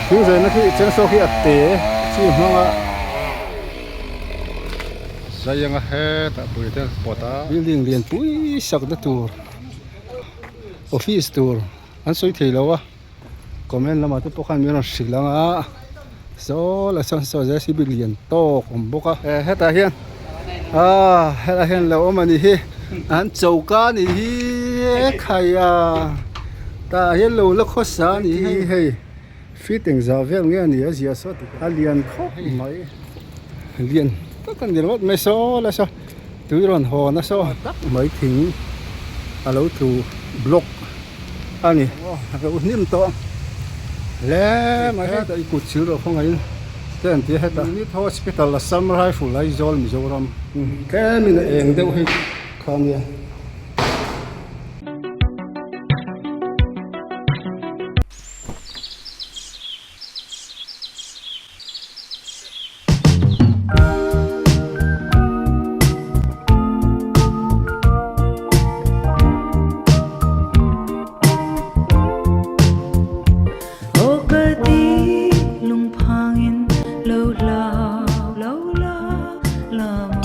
Thing zaina khi chengsaw khi a te chi hmang a zai anga hetah pui te pawt a. Building lian pui sak na tur office tur an sawi thei lo a comment lamah te pawh khan min rawn hrilh ang a saw la sawn saw jcb lian tawk awm bawk a hetah hian ah hetah hian lo awm a nih hi an choka a nih hi khai a tah hian lo la khawsa a nih hi hei feet engzah vel nge a ni a ziah saw a lian khawp mai lian tak a ni ringawt mai saw la saw tui rawn haw nasa tak mai thing a lo tlu block a ni a lo hnim tawh hle mai hetah i kut chil rawh khawngaihin te an ti a hetah Unit Hospital Assam Rifle Aizawl Mizoram tlemin a eng deuh hi kha a nia.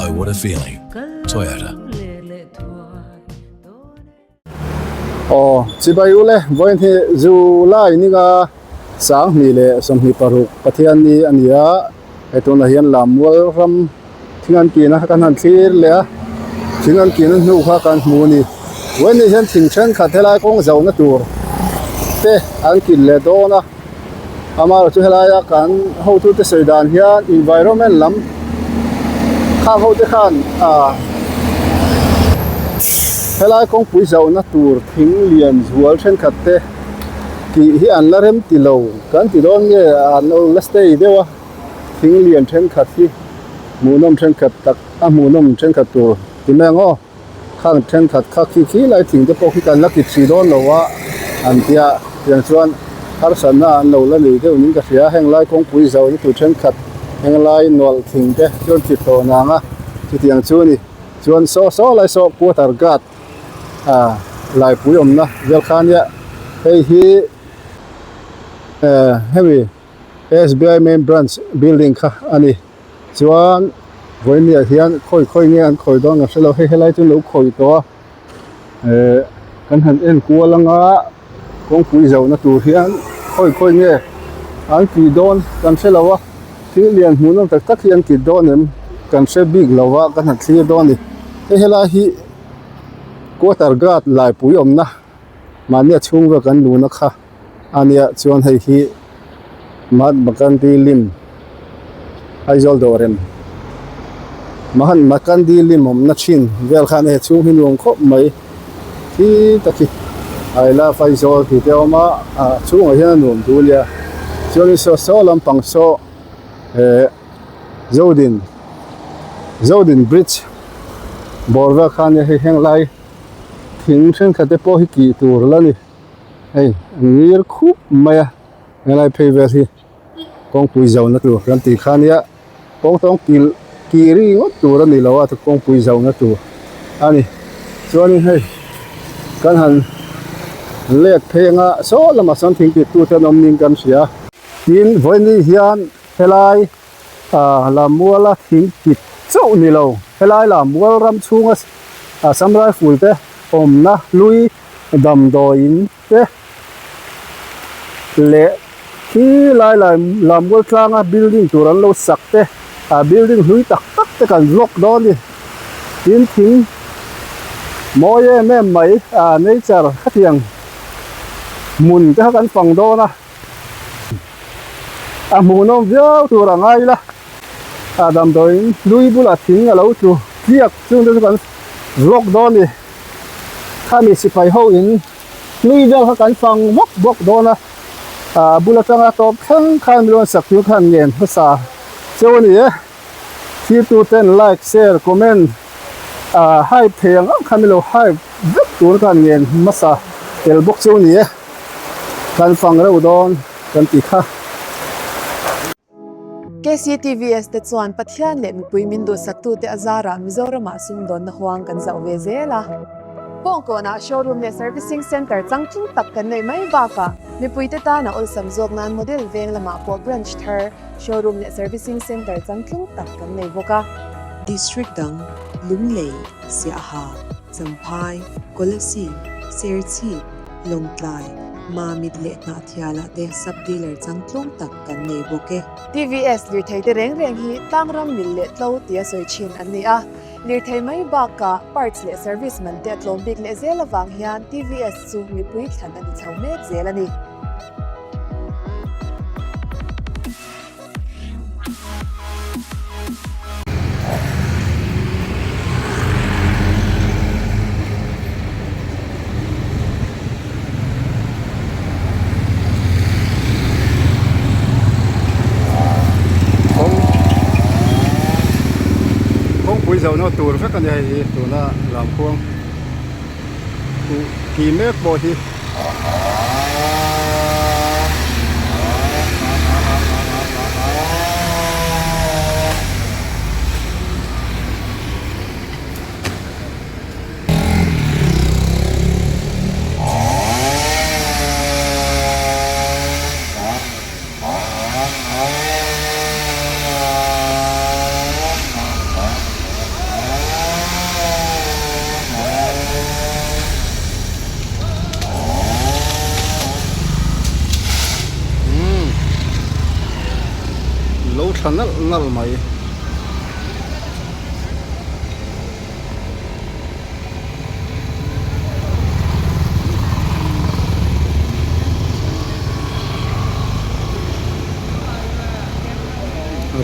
Oh what a feeling. Toyota. Aw chibai u le vawiin hi July ninga 20 leh 26 Pathian ni a ni a hei tunah hian Lammual ram thing an kina kan han thlir leh a thing an kina hnu kha kan hmu a ni vawiin ni hian thing thenkhat helai kawng zohna tur te an kin leh dawn a amaherawhchu chu helaia kan hotute sawi dan hian environment lam khang ho te khan ah helai kawngpui zohna tur thing lian zual thenkhat te tih hi an la rem ti lo kan ti dawn nge an lo la stay deuh a thing lian thenkhat hi hmuhnawm thenkhat tak a hmuhnawm thenkhat tur ti mai ang aw. Khang thenkhat kha khi khi lai thing te pawh khi kan la kit hrih dawn lo a an tia tiang chuan harsatna an lo la nei deuh niin ka hria heng lai kawngpui zau na tur thenkhat heng lai nawlh thing te chuan kit tawh nang a chutiang chu a ni chuan saw saw lai saw quarter guard ah laipui awmna vel kha ania hei hi eh hemi S_B_I main branch building kha a ni. Chuan vawinia hian khawi khawi nge an khawi dawn ka hre lo hei helai chu an lo khawi tawh a ehh kan han en kual anga kawngpui zohna tur hian khawi khawi nge an tih dawn kan hre lo a thil lian hmuh nawm tak tak hi an ti dawn em kan hre bik lo a kan han thlir dawn a ni hei helai hi quarter guard laipui awmna mahnia chhung vel kan luhna kha a nia chuan hei hi Mahatma Gandhi lim Aizawl dawrem Mahatma Gandhi lim awmna thin vel khan hei chhung hi nuam khawp mai khi tak hi I love Aizawl tih te a awm a ah chhungah hian a nuam duh ania chuanin saw saw lampang saw eh Zodin Zodin bridge bawr vel khan hei heng lai thing thenkhat te pawh hi kih tur la ni. Hei a ngir khup mai a helai phei vel hi kawngpui zona tur kan tih kha ania kawng tawng kil kih ri ngawt tur a ni lo a kawngpui zona tur a ni chuanin hei kan han lek phei anga saw lamah sawn thingpui tute an awm niin kan hria tin vawiin hian helai ah Lammuala thing kit chauh ni lo helai Lammual ram chhunga Assam Rifle te awmna hlui damdawiin te leh khi lai lai Lammual tlanga building tur an lo sak te ah building hlui tak tak te kan vlog dawn a ni tin thing mawi em em mai ah nature khatiang hmun te kha kan fang dawn a. A hmuhnawm viau tur a ngai ila a damdawiin hlui bulah thing a lo tlu tliak chung te chu kan vlog dawn a ni khami sipai ho in hlui vel kha kan fang bawk bawk dawn a a bul atanga tawp thleng khan min rawn sak tur khan ngen hmasa cheu a ni e thirtu ten like share comment ah hype thei ang ang khan min lo hype vek tur khan ngen hmasa tel bawk cheu a ni e. Kan fang reuh dawn kan ti kha. KCTVS te chuan Pathian leh mipui min duhsaktute a zarah Mizoramah sumdawnna huang kan zauh ve zel a. Bawngkawnah showroom leh servicing centre changtlung tak kan neih mai bakah mipuite tana awlsam zawk nan model veng lamah pawh branch thar, showroom leh servicing centre changtlung tak kan nei bawk a. District dang, Lunglei, Siaha, Champhai, Kolasib, Serchhip, Lawngtlai, Mamit leh Hnahthialah te sub-dealer changtlung tak kan nei bawk e. TVS lirthei te reng reng hi tlangram mil leh tlo tia sawi thin an ni a. Lirthei mai bakah parts leh service man te a tlawm bik leh zel avang hian TVS chu mipui thlan a ni chho mek zel a ni. Kawngpui zohna tur vek a ni hei hi tuna lamkhuang ki mek pawh hi. Lo tha nalh nalh mai.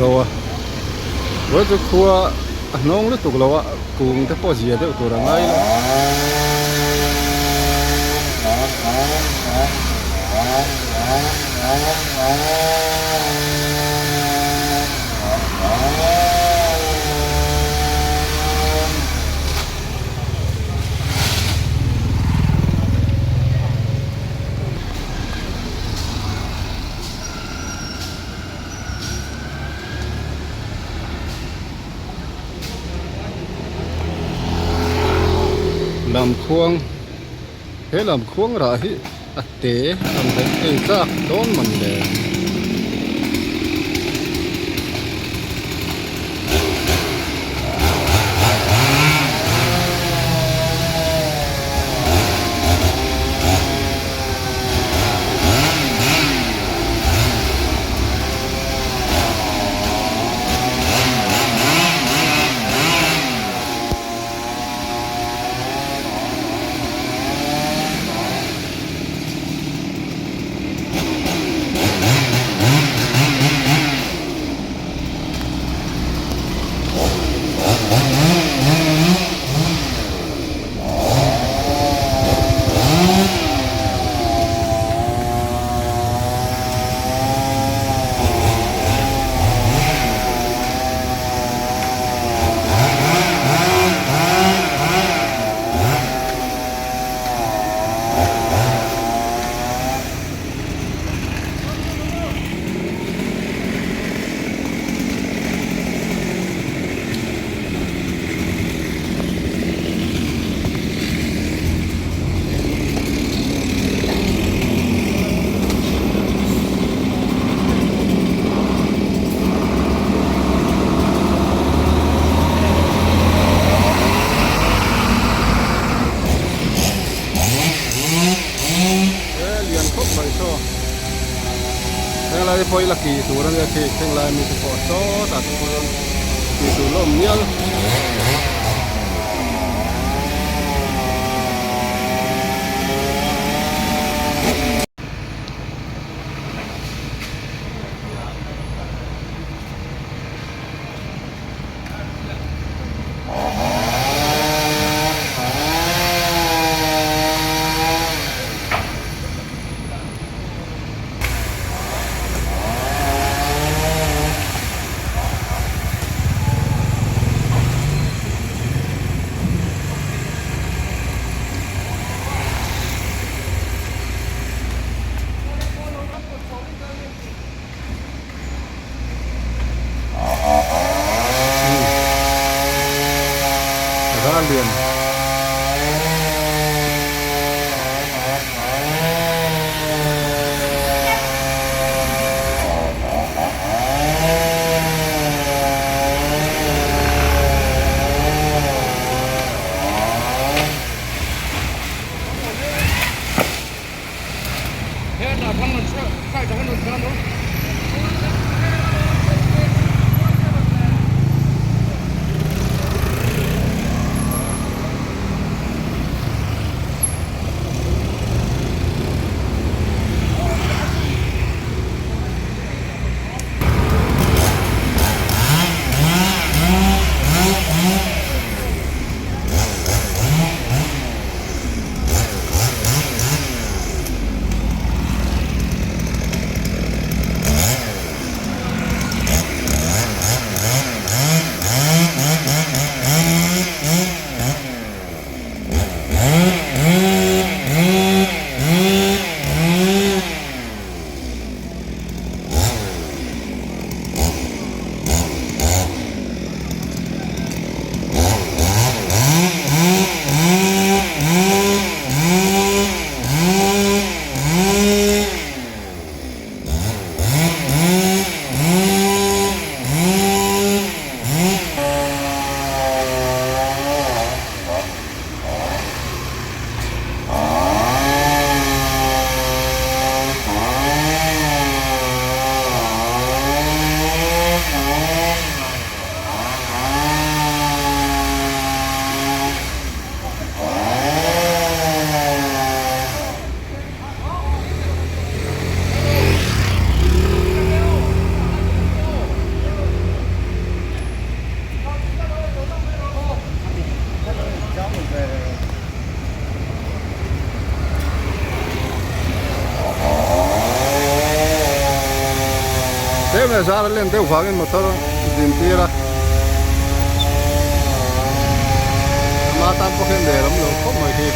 Ro a vawi chu khua a hnawng lutuk lo a kung te pawh zia deuh tur a ngai lo. Lamkhuang he lamkhuang rah hi a te ang reng ei tlak dawn man le. He lian khawp mai saw henglai te pawh hi la kih tur a nia khi henglai mi te pawh sawtah te pawh sawn kih tur la awm mial. Ralian. Tlem leh zar a len deuh vangin motor din tir a ama tan pawh hian leh lam lo khawp mai hi.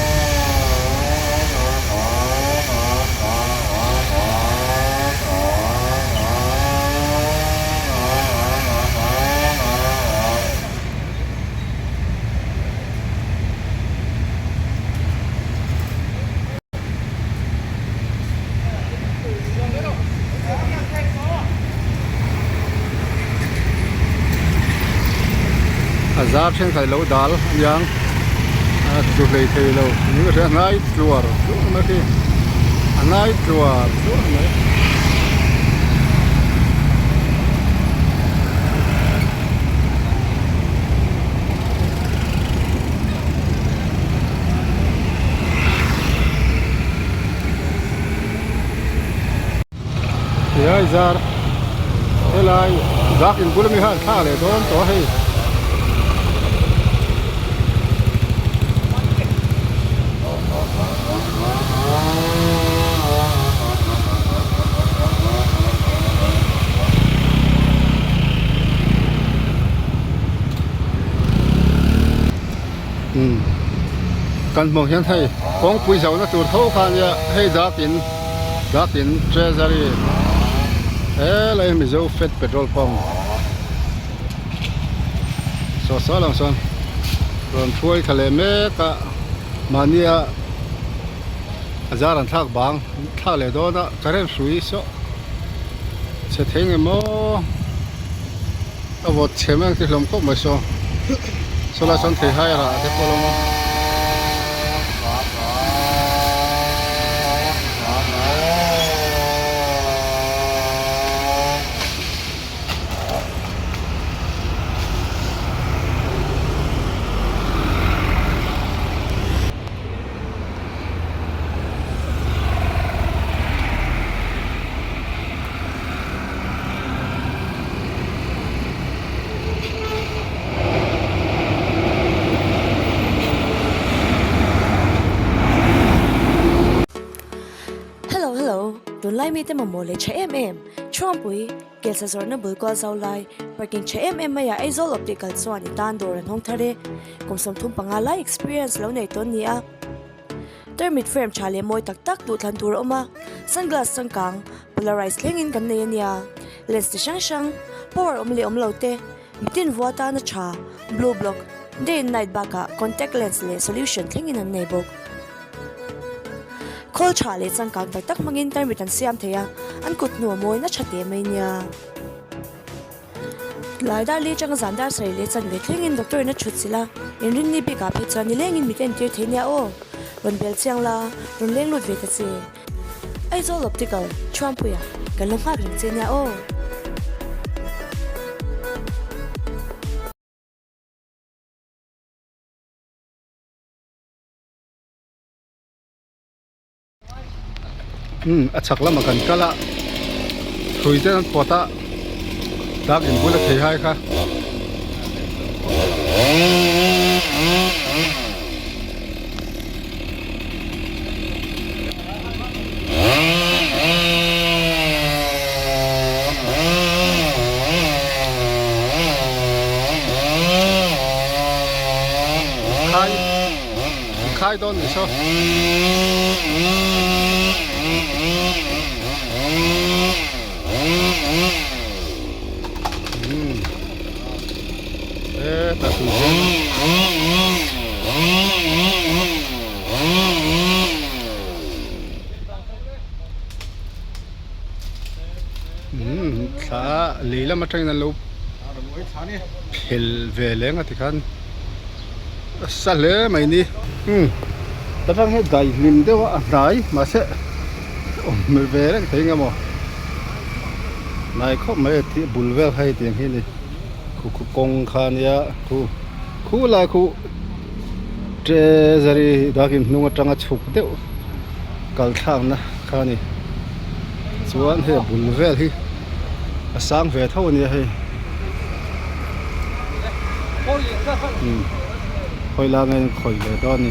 A zar thenkhat alo dal aniang a tlu hlei thei lo niin ka hria a hnai tluar tluar mai khi a hnai tluar tluar mai. Hei zar helai dak in bul ami khan thla leh dawn tawh a hei. Kan hmuh hian hei kawngpui zohna tur tho kha ania hei dakin dakin treasury helai mizo fat petrol pump saw saw lang sawn rawn hruai thla leh mek a mahnia a zar an thlak bang thlak leh dawn a current hrui saw chhe thei nge maw. A vawt chhe mai ang tih hlawm khawp mai saw saw lai sawn thei hai rah te pawh a lo awm a. Hello hello, tunlai mite mamawh leh tha em em, Thuampui, Kelsa zawrhna bul kual zau lai, parking tha em em maiah Aizawl Optical chuan i tan dawr an hawng thar e, kum 35 lai experience lo nei tawn ni a. Tarmit frame tha leh mawi tak tak duhthlan tur a awm a, sunglass changkang, polarized thlengin kan nei a nia. Lens ti hrang hrang, power awm leh awm lo te, mitin vua tana tha, blue block, day and night bakah contact lens leh solution thlengin an nei bawk. Khawl tha leh changkang tak tak hmangin tarmit an siam thei a, an kut hnu a mawina tha teh mai nia. Tlai dar li atanga zan dar sarih leh chanve thlengin doctor in a thut chilh a, inrinni bikah phei chuan nilengin mit a entir thei nia aw. Rawn bel chiang la, rawn leng lut ve ta che. Aizawl Optical, Thuampuia, kan lo nghak reng che nia aw. Umm a chhak lamah kan kal a hrui te an pawt a dak in bula thei hai kha. Khai khai dawn ni saw. Umm e ta tui hian. Umm thla lei lam atangin an lo phel ve leng a tikhan a sa hle mai ni umm ta tang hi daihlim deuh a a hnai mahse awm ve reng thei eng emaw hnai khawp mai a tih bul vel kha hetiang hi a ni khu khu kawng kha a nia khu khu lai khu. Treasury dakin hnung atanga chhuk deuh kal thlakna kha a ni chuan hei a bul vel hi a sang ve tho a nia hei umm khawi lai nge an khawih leh dawn a ni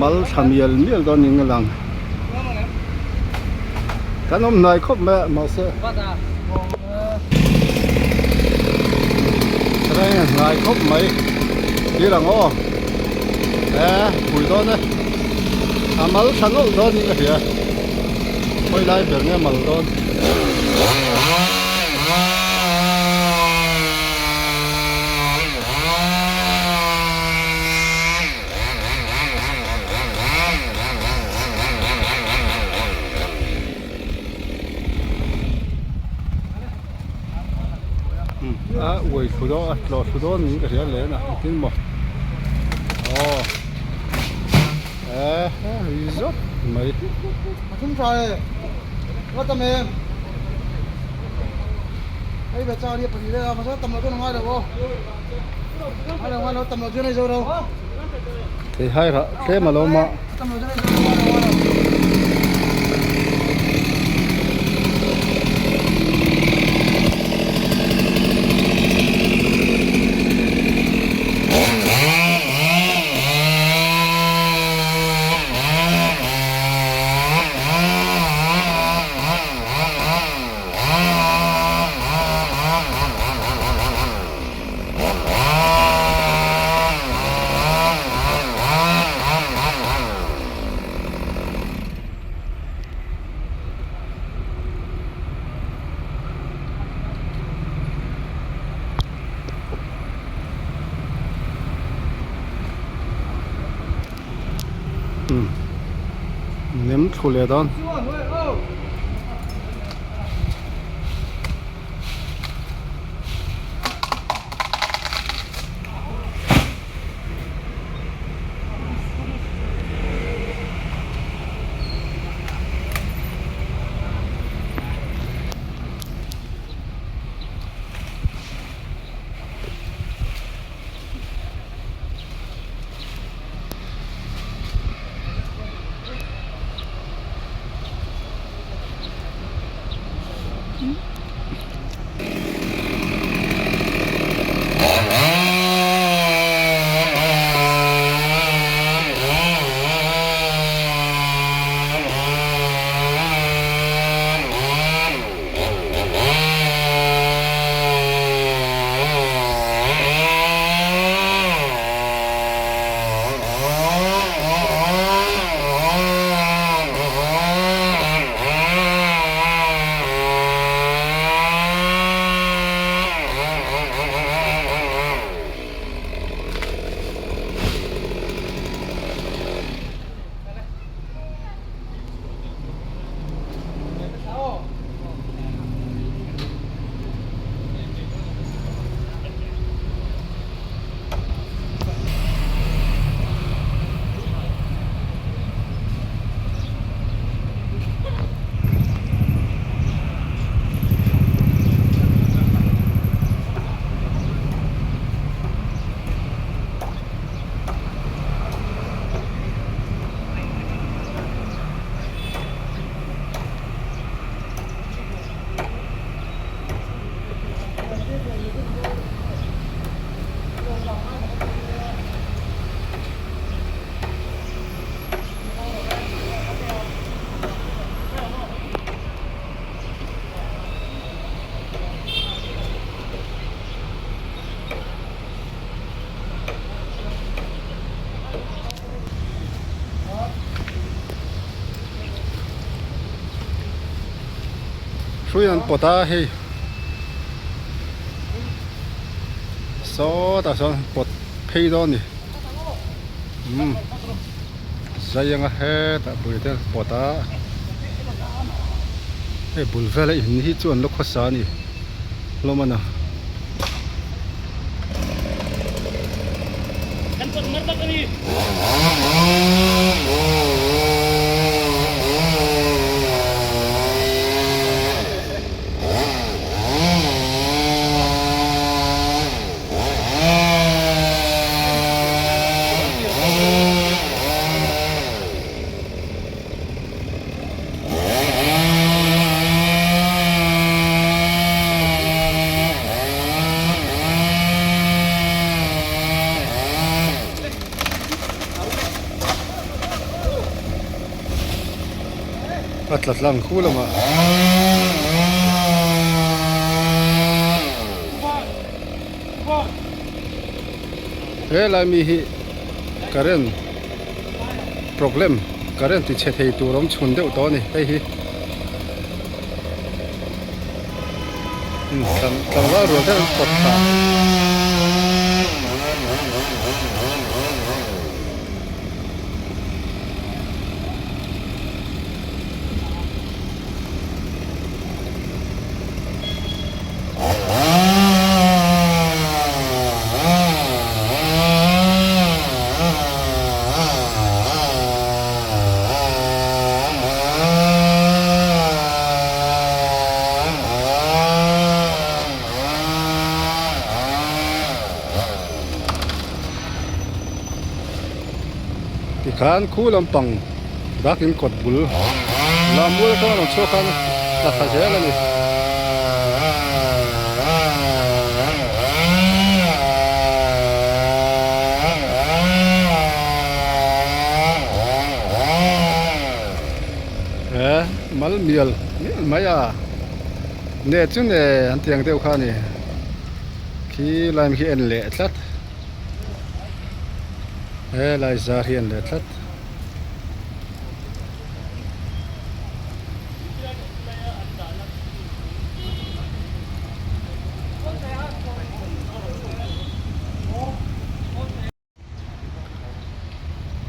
mal thla mial mial dawn niin a lang kan awm hnai khawp mai a mahse. Train a hnai khawp mai thil ang aw e pui dawn e a mal tha nawlh dawn in ka hria khawi lai ber nge mal dawn. A uai thlu dawn a tlawh thlu dawn niin ka hria hle a engtin maw aw e ri zawt mai. Theihai rah tlem a lo awm a. Nem thlu leh dawn. Hrui an pawt a hei sawtah sawn pawt phei dawn a ni umm zai anga hetah pui te an pawt a hei bul vela in hi chu an la khawsa a ni hlawm a na. A tla tlang khu lamah helai mi hi current problem current ti chhe thei tur awm chhun deuh tawh a ni hei hi tlangval rual deuh an pawt thla. Tikhan khu lampang dakin kawt bul lammual atanga rawn chhuak khan tla thla zel a ni. He mal mial mial mai a ne chu ne an ti ang deuh kha a ni khi lai khi en leh tlat helai zar hi en leh tlat.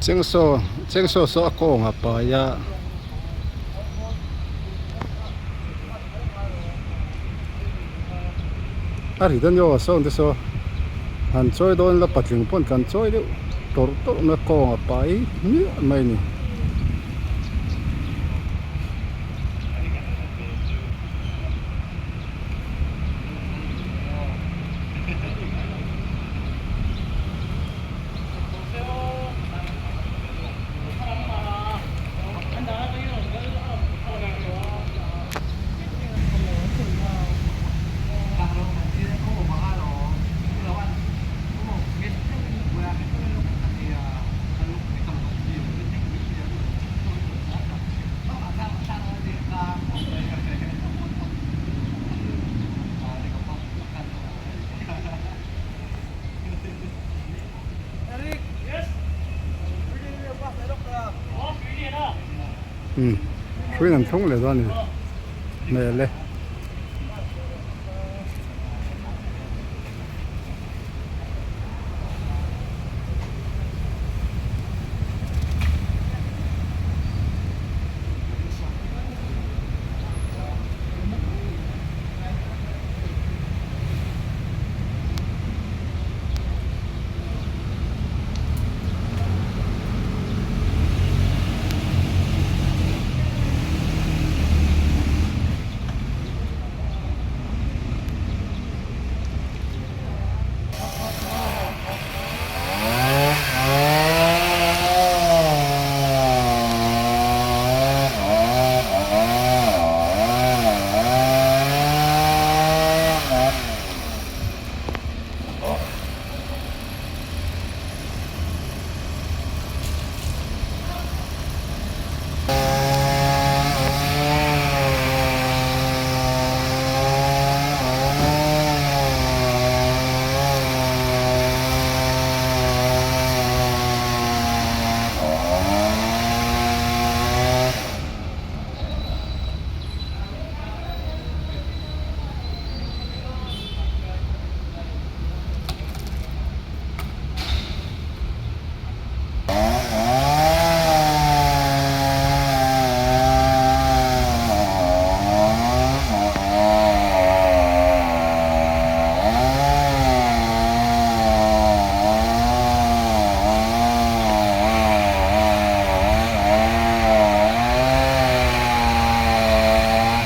Chengsaw chengsaw saw a kawng a pai a. A ri dawn aw sawn te saw han chawi dawn ila patling pawn kan chawi deuh tawrh tawrh mai a kawng a pai hmiah mai a ni. Umm hruiin an thlung leh dawn a ni hmel e.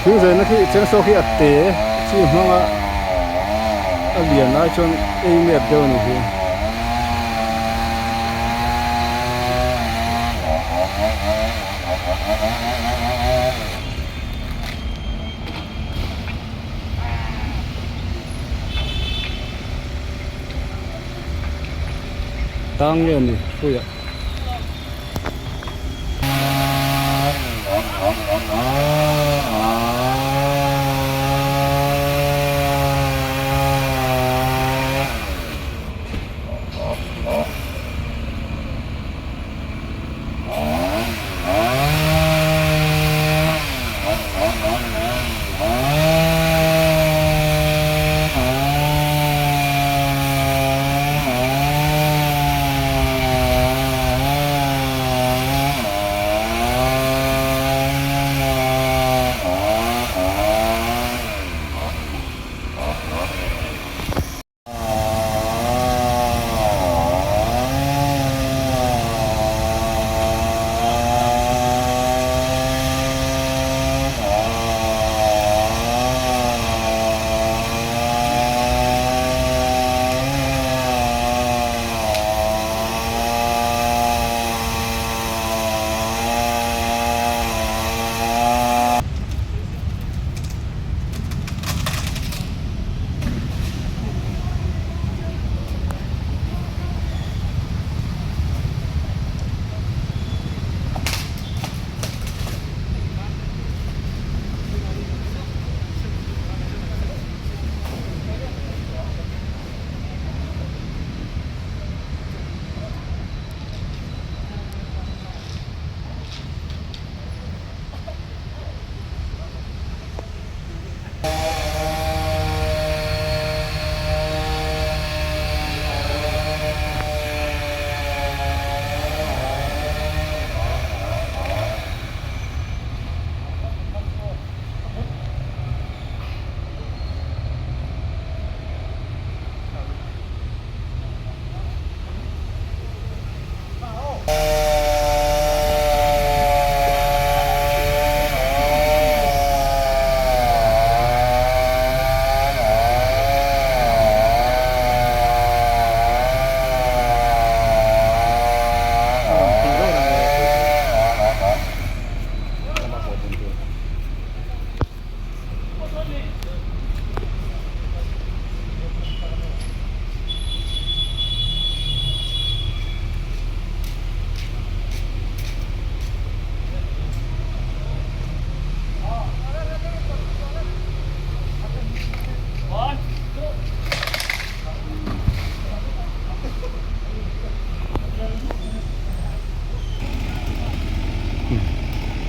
Thingzaina khi chengsaw khi a te chi hmang a a lian ai chuan ei nep deuh a ni hi. Tang nge ni hruiah.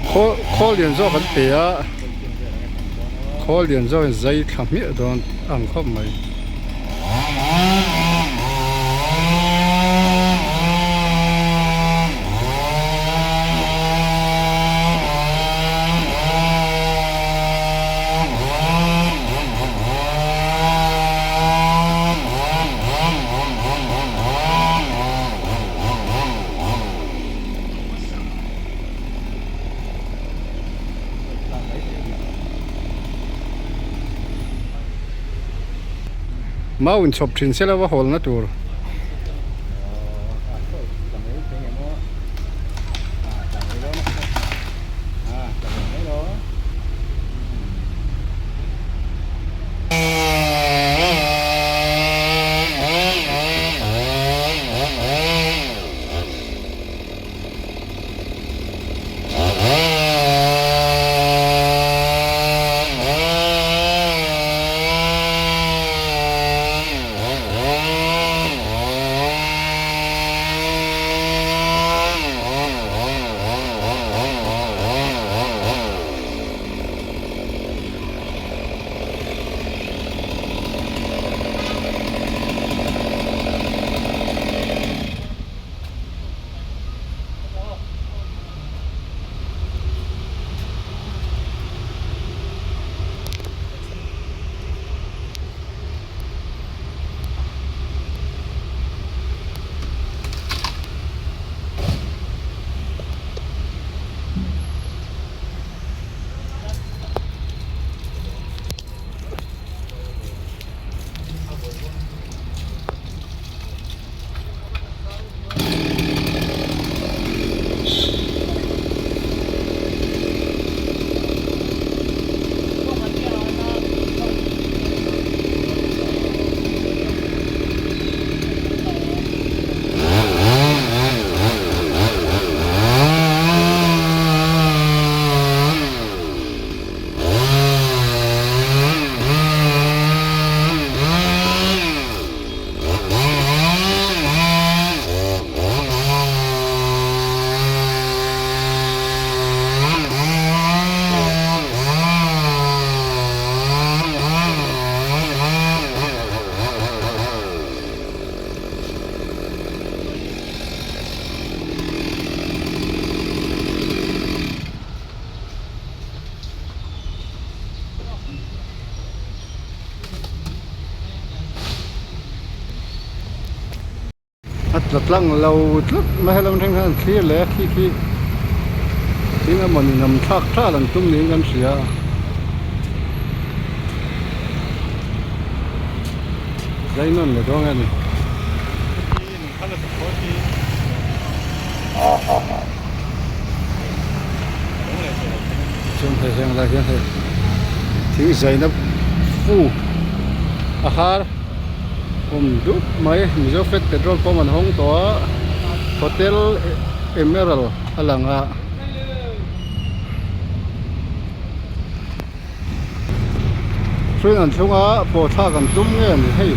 Khawl khawl lian zawk an pe a khawl lian zawk in zai thla hmiah dawn ang khawp mai. Mau inchhawp thin se lova hawlna tur. A tla tlang lo tlat mai helam thleng hian an thlir leh a khi khi eng emawni nam thlak thlak an tum niin kan hria a. Zai nawn leh dawn nge ni. Chuan hei heng lai hian hei thing zaina fu a har awm dup mai Mizo fat petrol pump an hawng tawh a hotel emerald a lang a. Train an thlung a pawh thlak an tum nge ni hei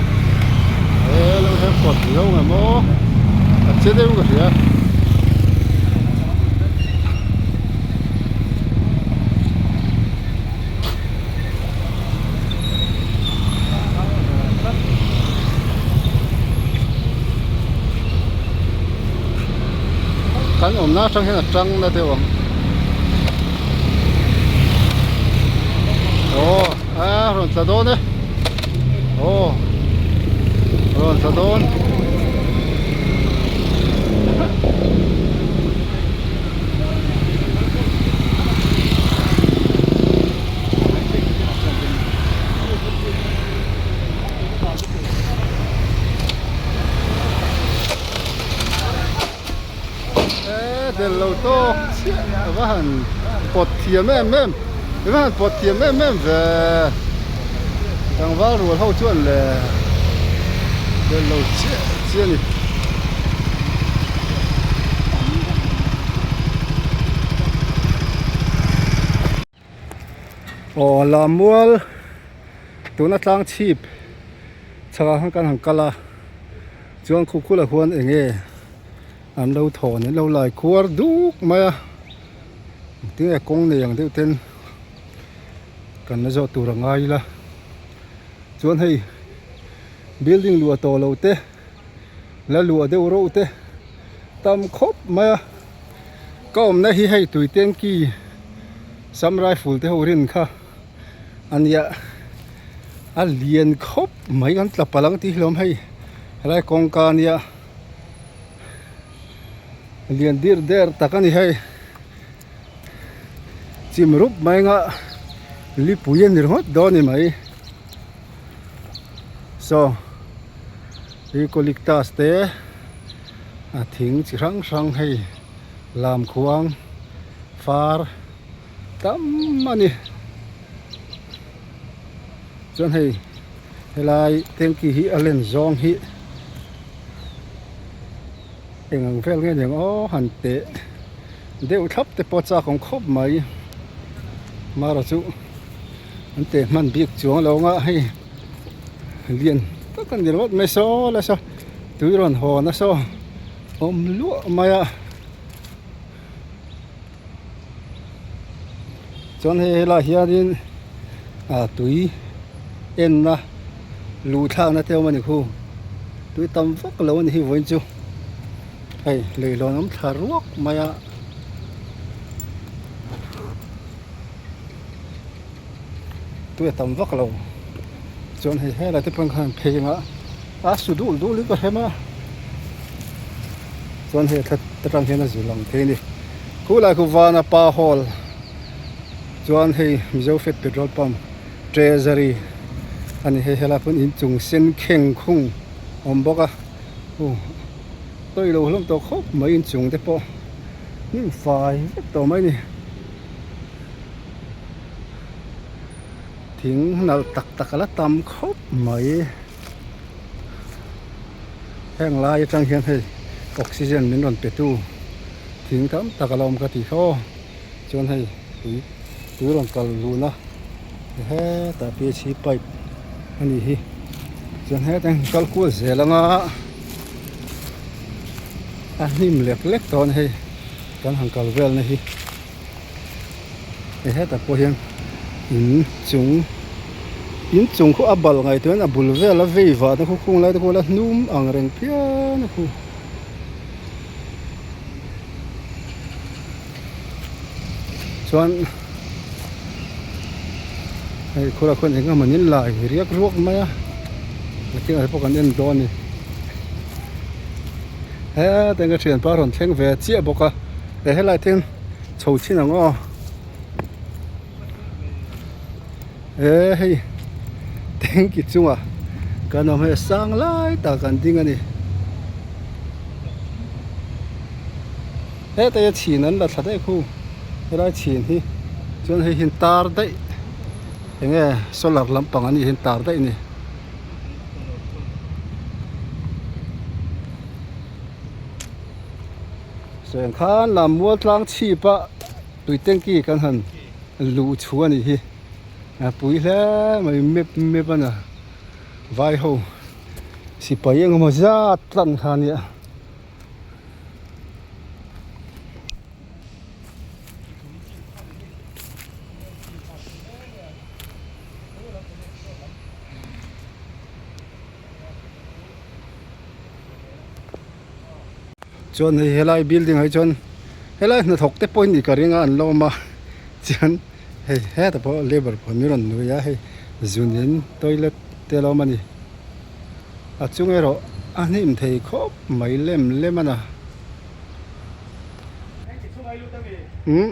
he lo hian kawt lo nge maw a che deuh ka hria. Kan awmna atang hian a tang na deuh ang. Aw a rawn tla dawn e aw rawn tla dawn. Eee del lo tawk chiah a va han pawt thiam em em a va han pawt thiam em em ve tlangval rual ho chuan le del lo chiah chiah a ni. Aw Lammual tuna tlang chhip chhakah khan kan han kal a chuan khu khulah khuan eng nge an lo thawn an lo lai khuar duk mai a tinge kawng nei ang deuh ten kan la zawh tur a ngai ila chuan hei building luah tawh lo te la luah deuh reuh te tam khawp mai a ka awmna hi hei tui tanky sam rifle te ho rin kha a nia a lian khawp mai kan tla palh ang tih hlawm hei helai kawngka a nia lian dir der tak a ni hei chim rup mai anga lipui a ni ringawt dawn a ni mai saw eucalyptus te a thing chi hrang hrang hei lamkhuang far tam a ni chuan hei helai tanky hi a len zawng hi eng ang vel nge niang aw han teh deuh thlap te pawh a chak awm khawp mai mara chu an teh hman bik chuang lo ang a hei lian tak a ni ringawt mai saw la saw tui rawn haw na saw awm luah mai a. Chuan hei helaiah hianin ah tui enna luh thlakna te a awm a ni khu tui tam vak lo a ni hi vawiin chu hei leihlawn awm thla ruak mai a. Tui a tam vak lo chuan hei helai te pawh khan phei anga a su dul dul in ka hrem a chuan hei thla atang hian a zu lang thei a ni khulai khu vana pa hall chuan hei mizo fat petrol pump treasury a ni hei helai pawn inchung sen kheng khung a awm bawk a aw tawih lo hlawm tawh khawp mai inchung te pawh hnim fai vek tawh mai a ni. Thing nalh tak tak a la tam khawp mai heng lai atang hian hei oxygen min rawn pe tu thing tam tak a la awm ka tih kha aw chuan hei tui tui rawn kal lun a hetah p h pipe a nih hi chuan hetah hian kal kual zel anga a hnim lek lek tawh a ni hei kan han kal vel na hi. Hei hetah pawh hian in chung in chung khu a bal ngaihtuah in a bul vel a vei vah te khu khung lai te khu la hnum ang reng phian a khu. Chuan hei khulah khuan eng emaw in lai riak ruak mai a a tinah te pawh kan en dawn a ni. Heta ka thianpa rawn thleng ve chiah bawk a e helai te hian chho chhin ang aw e hei tanky chungah kan awm hei a sang lai tak an ding a ni heta hi a chhin an la thla daih khu helai chhin hi chuan hei hian tar daih eng nge solar lampang a nih hian tar daih a ni. Seng khan lam mual tlang chhip a tui tanky kan han luh chhu a nih hi a pui hle mai map map a na vai ho sipai engemaw zat tlan kha a nia. Chuan hei helai building ah hi chuan helai hnathawk te pawh hi ni ka ring a an la awm a chuan hei hetah pawh labour pawh an rawn nui a hei zunin toilet te a la awm a ni a chung erawh a hnim thei khawp mai lem lem a na umm.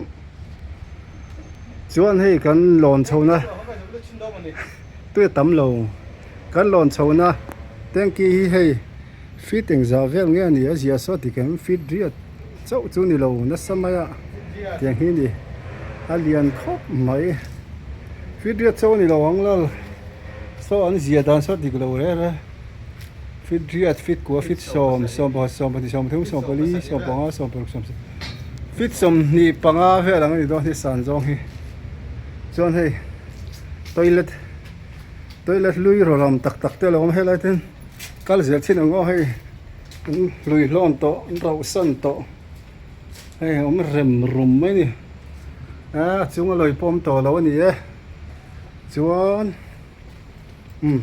Chuan hei kan lawn chho na tui a tam lo kan lawn chho na tanky hi hei feet engzah vel nge a ni a ziah saw ti kem feet riat chauh chu ni lo nasa mai a tiang hi ni a lian khawp mai feet riat chauh a ni lo ang lal saw an ziah dan saw dik lo reh reh feet riat feet kua feet sawm sawmpakhat sawmpahnih sawmpathum sawmpali sawmpanga sawmparuk sawmsarih Feet 25 vel ang a ni dawn hi san zawng hi chuan hei toilet toilet hlui raw lam tak tak te a lo awm helai te kal zel thin ang aw hei an hlui hlawn tawh an rauh san tawh hei a awm rem rum mai a ni a chung a lawi pawh a awm tawh lo a ni e chuan umm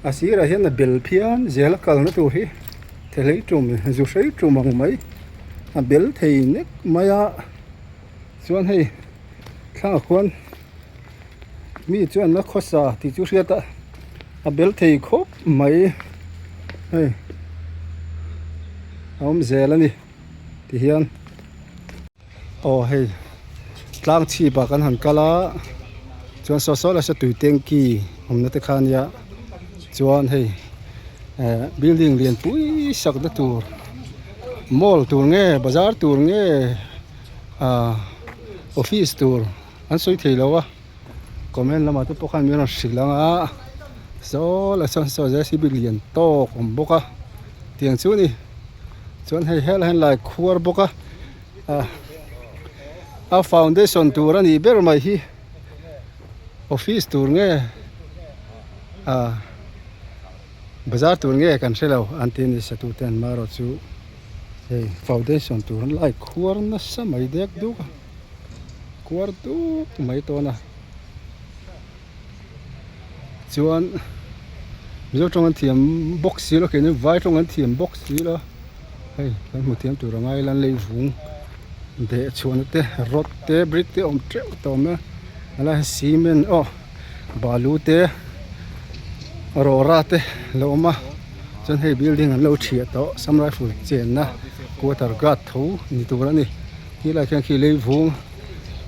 a sirah hian a bel phian zel a kalna tur hi thehlei tum zu hrei tum ang mai a bel thei nek mai a chuan hei thlangah khuan mi chuan la khawsa tih chu hriat a a bel thei khawp mai hei a awm zel a ni ti hian. Aw hei tlang chhip ah kan han kal a chuan saw saw lai saw tui tanky awmna te kha ania chuan hei eh building lian pui sak na tur mall tur nge bazar tur nge ah office tur an sawi thei lo a comment lamah te pawh khan min rawn hrilh ang a saw lai sawn saw jcb lian tawk awm bawk a tiang chu a ni. Chuan hei helai hian lai khuar bawk a ah a foundation tur a nih ber mai hi office tur nge ah bazar tur nge kan hre lo an ti a ni satu te an marawh chu hei foundation tur an lai khuar nasa mai dek duk a khuar duk mai tawn a. Chuan Mizo tawng an thiam bawk si lo keini vai tawng an thiam bawk si lo hei kan hmu thiam tur anga ila an lei vung deh chhuahna te rod te brick te a awm teuh tawh awm a helai hi cement aw balu te rawra te a lo awm a chuan hei building an lo thiah tawh sam rifle chenna quarter guard tho ni tur a ni khilai khian khi lei vung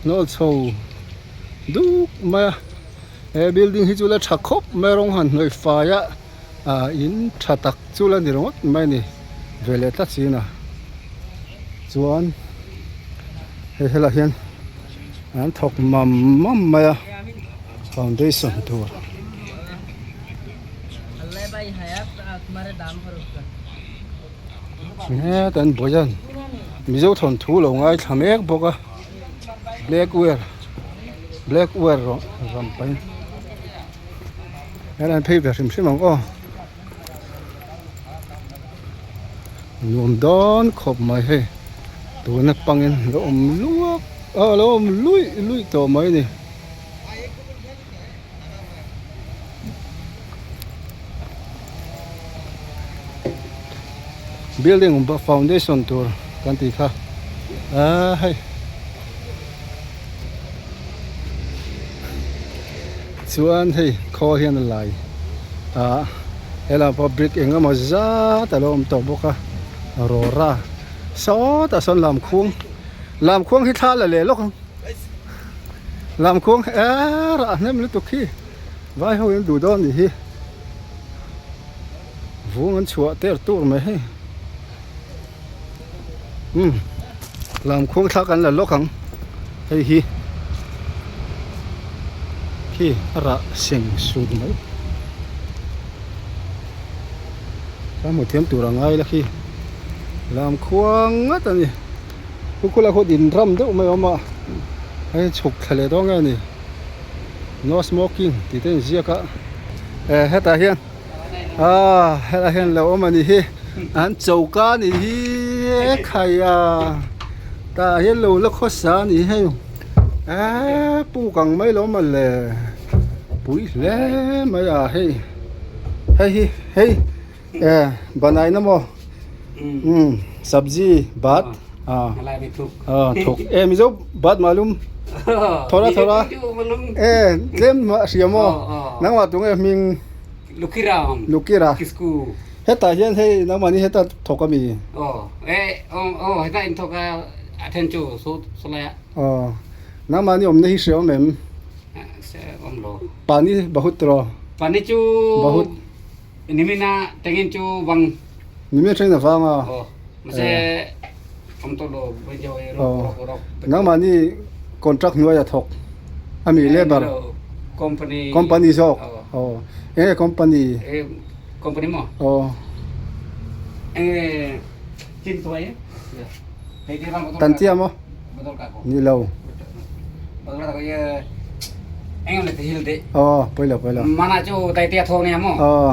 nawl chho. Duk mai a he building hi chu la tha khawp mai rawng han hnawih fai a ah in tha tak chu la ni ringawt mai a ni ve leh tlat sin a chuan hei helaiah hian an thawk mam mam mai a foundation tur. Heta an buai hian mizo thawnthu lo ngaithla mek bawk a black wear black wear rawh ram pahin helai an phei ve hrim hrim ang aw nuam dawn khawp mai hei tuna pangin lo awm luak a lo awm luih luih tawh mai a ni. Building foundation tur kan tih kha aaa hei chuan hei khawl hian a lai ah helam pawh brick eng emaw zat a lo awm tawh bawk a. Aurora sawtah sawn lamkhuang lamkhuang hi thla la leh lawk ang lamkhuang eee rah hnem lutuk hi vai ho in duh dawn anih hi vung an chhuah ter tur mai hei umm lamkhuang thla kan la lawk ang hei hi khi a rah seng sut mai. Ka hmu thiam tur a ngai la khi lam khuang ngat a ni pu khula khaw din ram deuh mai a awm a hei chhuk thla leh dawn nge a ni no smoking tih te a inziak a eh hetah hian ah hetah hian lo awm a ni hi an choka a nih hi khai a tah hian lo la khawsa a ni hei eee puk ang mai lo awm a le pui hle mai a hei. Hei hi hei eh banai na maw um sabji bat ah thawk eh mizo bat malum thora thora eh tlem a hria maw nangmah tunge hming Lukira Lukira hetah hian hei nangmahni heta thawk a mi aw nangmahni awmna hi hria awm em Pani bahut tiraw? Pani chu bahut nimina tengin chu bang nimina tengin a vang a oh mase awm tawh lo oh nangmahni contract hnuai a thawk ami labour company company zawk oh enge company company maw oh enge chin tuai Tantia maw? Ni lo. Aw, pawi lo, pawi lo. Aw.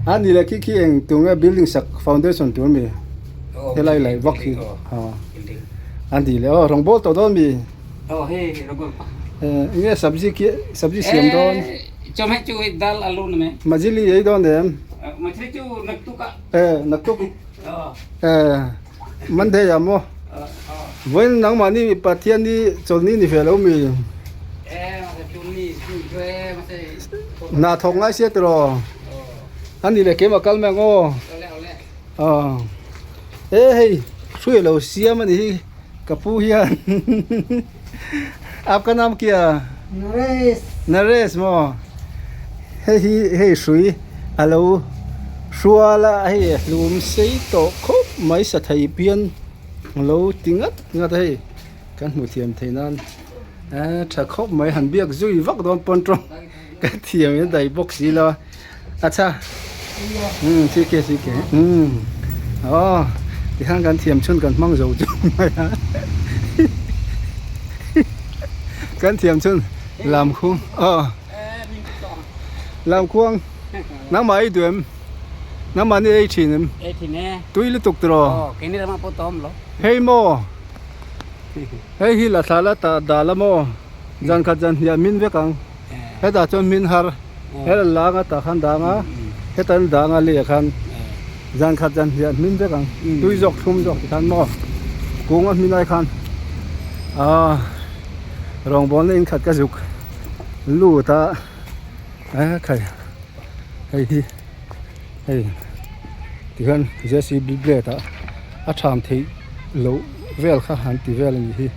A ni le khi khi eng tunge building sak foundation tur mi helai lai vak hi. Aw. A ni le aw rawng bawl tawh dawn mi. Enge sabji khi sabji siam dawn. Majili ei dawn em? Eh naktuk eh Monday ah maw vawiin nangmahni Pathian hi chawlhni ni ve lo mi hna thawk ngai sia tiraw a ni leh keimah kal mai ang aw aw e hei hrui a lo siam a nih hi ka pu hian Aapka naam kia Naresh Naresh maw hei hi hei hrui a lo hrual a hei a hlum sei tawh khawp mai sa thei pian a lo ti ngat ngat a hei kan hmuh thiam theih nan eh tha khawp mai han biak zui vak dawn pawn tawng ka thiam in a daih bawk si lo a acha umm thik e thik e umm aw tikhan kan thiam chhun kan hmang zo chu mai a kan thiam chhun lam khuang aw lam khuang nangmah ei duh em nangmah ni ei thin em tui lutuk tiraw hei maw hei hi la thla la tah dah la maw zan khat zan hniah min vek ang hetah chuan min har. He la lang a tah khan dang a, heta an dang a lei ah khan zan khat zan hliah hmin vek ang, tui zawk thlum zawk ti khan maw kung a hmin ai khan aaa rawngbawlna in khat ka zuk lut a eh khai hei hi hei tikhian J C B blade ah a tham theih loh vel kha han ti vel a nih hi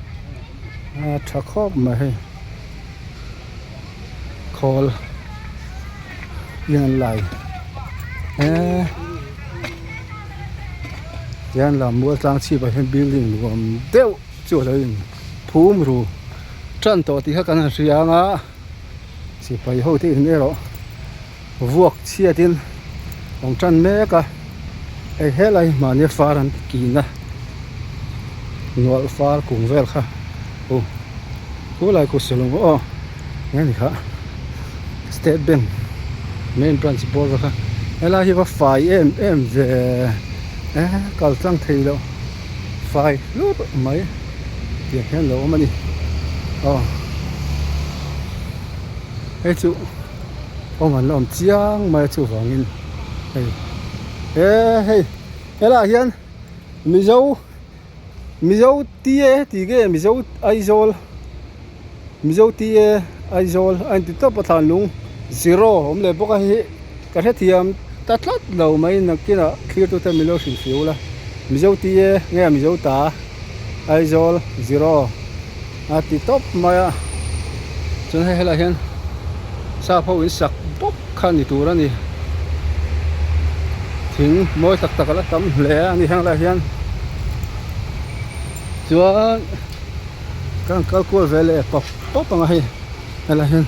a tha khawp mai hei. Khawl hian an lai eee tihian lam mual tlang chhip ah hian building nuam deuh chu a lo in phum ru tan tawh tih kha kan han hria ang a sipai ho te in erawh vuak chhiat in awm tan mek a hei helai mahni far an kin a nualh far kung vel kha aw khulai khu sawlawm aw eng ani kha state bank main branch bawr vel kha helai hi va fai em em ve eh kal tlang thei loh fai hlut mai tiang hian lo awm a ni aw hei chu. Awm an la awm chiang mai a chuvangin hei he hei helaiah hian mizo mizo tia tih nge mizo aizawl mizo tia aizawl a inti tawp a thlan lung zero a awm leh bawk a hei hi ka hrethiam ta tlat lo mai nakinah thlir tute min lo hrilh fiu la Mizo ti e nge Mizo ta Aizawl zero a ti tawp mai a chuan hei helaiah hian sap ho in sak bawk kha ni tur a ni thing mawi tak tak a la tam hle a ni heng laiah hian chuan kan kal kual ve leh pawp pawp ang a hei helaiah hian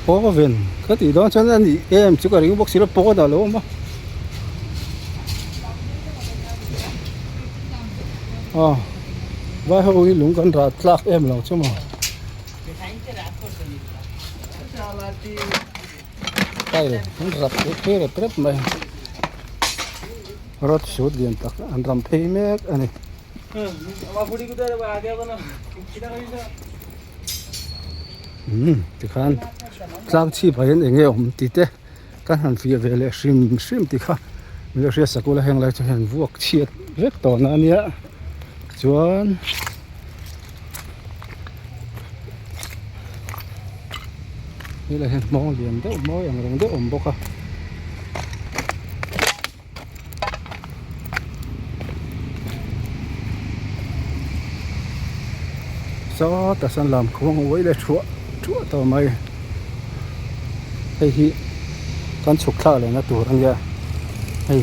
oven ka tih dawn chuan a nih em chu ka ring bawk si lo pawn ah a lo awm a aw vai ho hi lung kan rah tlak em lo chu maw tile an rap phei rep rep mai rod sut lian tak an ram phei mek a ni. Umm tikhan tlang chhip ah hian eng nge awm tih te kan han fiah ve leh hrim hrim tih kha min lo hriat sak ula heng lai chu hian vuak chhiat vek tawh na ania chuan helai hian hmawng lian deuh mawi ang reng deuh a awm bawk a. Sawta sawn lam khuang uai leh thuah thuah tawh mai hei hi kan chhuk thlak leh na tur a nia hei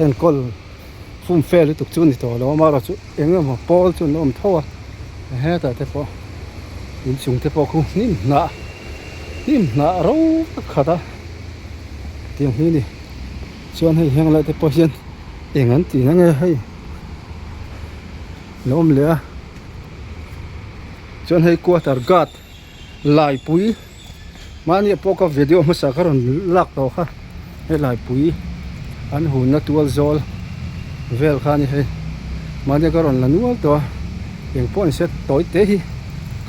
enkawl fum fel lutuk chu a ni tawh lo amaherawhchu eng emaw pawl chu an awm tho a hetah te pawh inchung te pawh khu hnim hnah. Hnim hnah ro tak khat a tiang hi a ni chuan hei heng lai te pawh hian eng an tih na nge hei lo awm leh a chuan hei quarter guard laipui mahni ah pawh ka video hmasa ka rawn lak tawh kha hei laipui an hunna tual zawl vel kha a ni hei mahni ka rawn la nual tawh a eng pawh an set tawi te hi.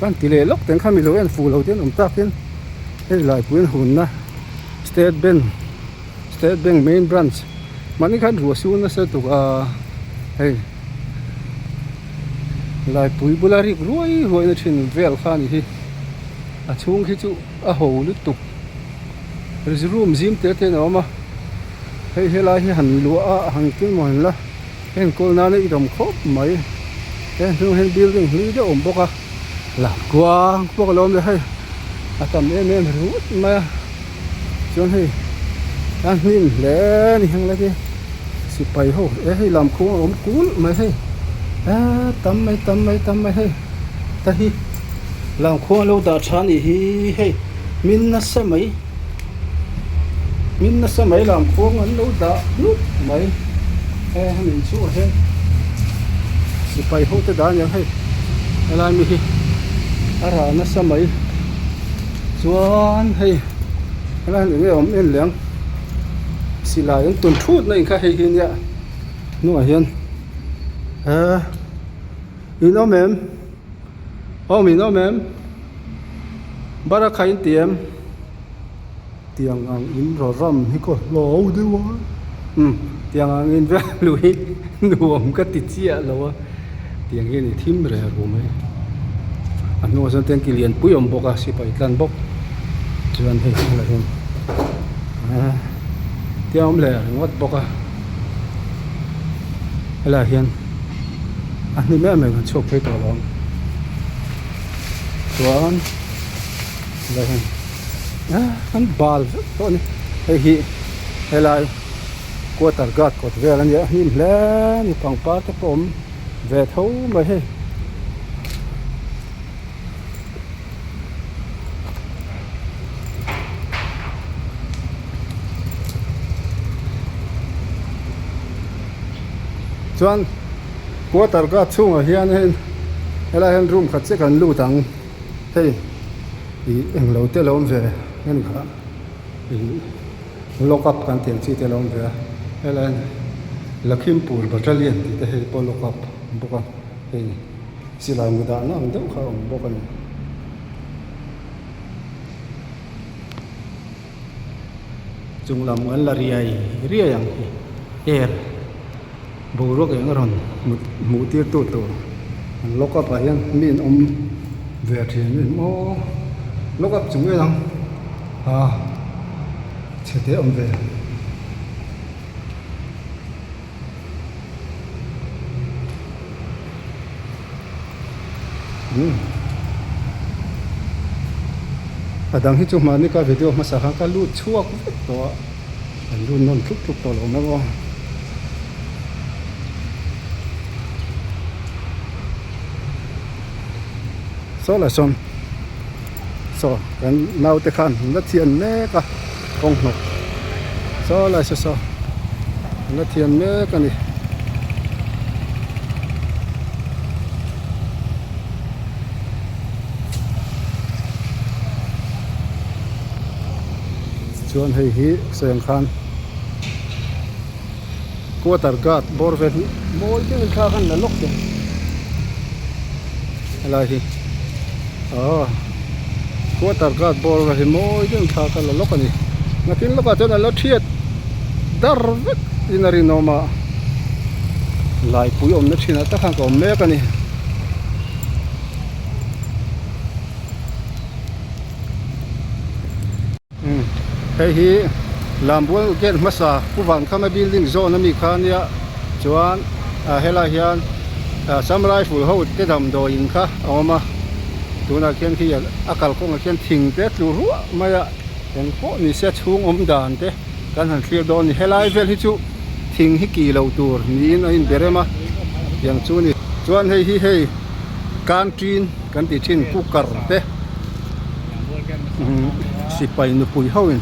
Kan ti leh lawk teng kha mi lo en fuh lo te an awm tak in hei laipui an hunna state bank state bank main branch mahni khan ruah su nasa tuk a hei laipui bula rik ruai ruai na thin vel kha a ni hi a chhung khi chu a ho lutuk room zim te te in a awm a hei helai hi han luah a han kil maw han la. Enkawl nana i dawm khawp mai he hnung hian building hlui deuh a awm bawk a lam kuang pawh ka lo awm leh hei a tam em em ringawt mai a chuan hei a hnim hle a ni heng lai te sipai ho e hei lam khuang a awm kulh mai hei eee tam mai tam mai tam mai hei ta hi lam khuang a lo dah tha a nih hi hei min nasa mai Min nasa mai lam khuang an lo dah hlut mai he hemi inchhungah hian sipai ho te dah aniang hei helai mi hi a rah nasa mai chuan hei helai hian eng nge awm en leh ang silai an tun thut na inkha hei hi nia hnungah hian eh in awm em awm in awm em. Barakha in ti em? Tiang ang in raw ram hi ka hlau deuh a umm tiang ang in vel luh hi nuam ka ti chiah lo a tiang hian i thim reh ru mai a hnungah chuan tanky lian pui a awm bawk a sipai tlan bawk chuan hei hnungah hian ah tiang a awm leh ringawt bawk a helaiah hian a hnim em em kan chhuak phei tawh lo ang. Chuan helai hian ah an bal vek tawh a ni hei hi helai quarter guard kawt vel a nia hnim hle a ni pangpar te pawh a awm ve tho mai hei. Chuan quarter guard chhungah hian hei helai hian room khat chiah kan lut ang hei ih englo te lo awm ve hemi kha ih lock up kan tih ang chi te lo awm ve a helai hian Lakhimpur battalion tih te hei pawh lock up bawk a hei. Silai mu dahna ang deuh kha a awm bawk a ni. Chung lam kan la riai riai ang hi air boruak eng a rawn hmuh tir tu tur an lock up ah hian mi an awm ve thin a ni maw lock up chung em ang ah. Chhe te awm ve. Umm a dang hi chu hmani ka video hmasa khan ka lut chhuak vek tawh a an lut nawn tlup tlup tawh lo mai aw. Saw lah sawn saw kan naute khan an la thian mek a kawng hnawk saw lai saw saw an la thian mek a ni. Chuan hei hi sawi ang khan quarter guard bawr vel hi mawi deuhin thla khan la lawk teh helai hi aw quarter guard bawr vel hi mawi deuhin thla kha la lawk a ni nakin lawkah chuan a la thiat dar vek in a rinawm a laipui awmna thinah tak khan ka awm mek a ni. Hei hi Lambual gate hmasa Pu Vankhama building zawn ami kha ania chuan ah helai hian ah Assam Rifle ho te damdawiin kha a awm a tunah khian khi a kalkawngah khian thing te a tlu ruah mai a eng pawh ni se a chhung awm dan te kan han thlir dawn a ni helai vel hi chu thing hi kih loh tur niin a inberem a tiang chu a ni chuan hei hi hei canteen kan tih thin cooker te. Sipai nupui ho in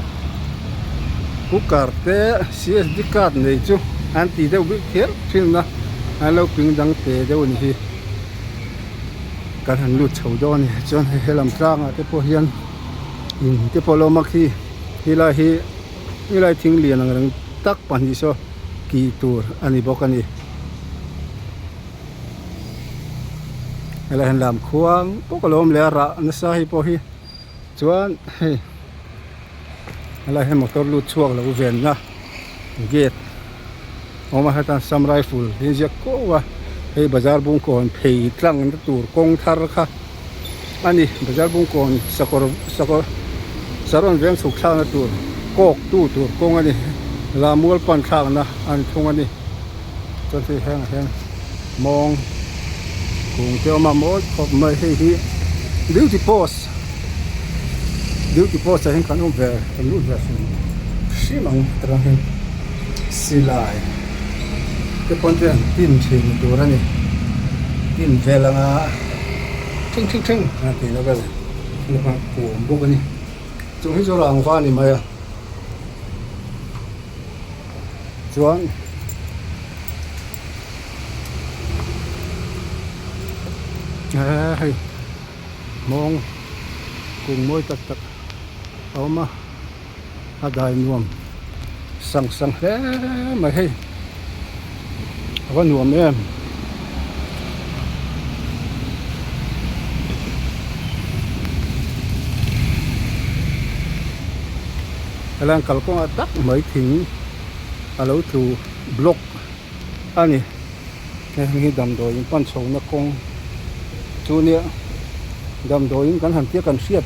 cooker te csd card nei chu an ti deuh bik kher thin a an lo ping dang te deuh a ni hi kan han lut chho dawn a ni chuan hei helam tlangah te pawh hian in te pawh a lo awm a khi helai hi helai thing lian ang reng tak pahnih saw kih tur a ni bawk a ni. Helai hian lam khuang pawh ka lo awm leh a rah nasa hei pawh hi chuan hei helai hian motor lut chhuak lo venna gate a awm a heta assam rifle hi a inziak kuau a hei bazar bungkawn phei tlang na tur kawng thar kha a ni bazar bungkawn sakawr sakawr sarawn veng chhuk thlakna tur kawk tu tur kawng a ni lammual pan thlakna a ni thung a ni. Chuan hei hengah hian mawng kung te a awm a mawi khawp mai hei hi duty post duty post ah hian kan awm ve kan lut ve hrim hrim ang atang hian silai te pawn te an tin thin tur a ni tin vel anga thing thing thing a tih na vel a awm bawk a ni chung hi chu rangva a ni mai a. Chuan eee hei mawng kung mawi tak tak a awm a a dai nuam sang sang hle mai hei a va nuam em. Helai kalkawngah tak mai thing a lo tlu block a ni heng hi damdawiin pan chhohna kawng chu nia damdawiin kan han tia kan hriat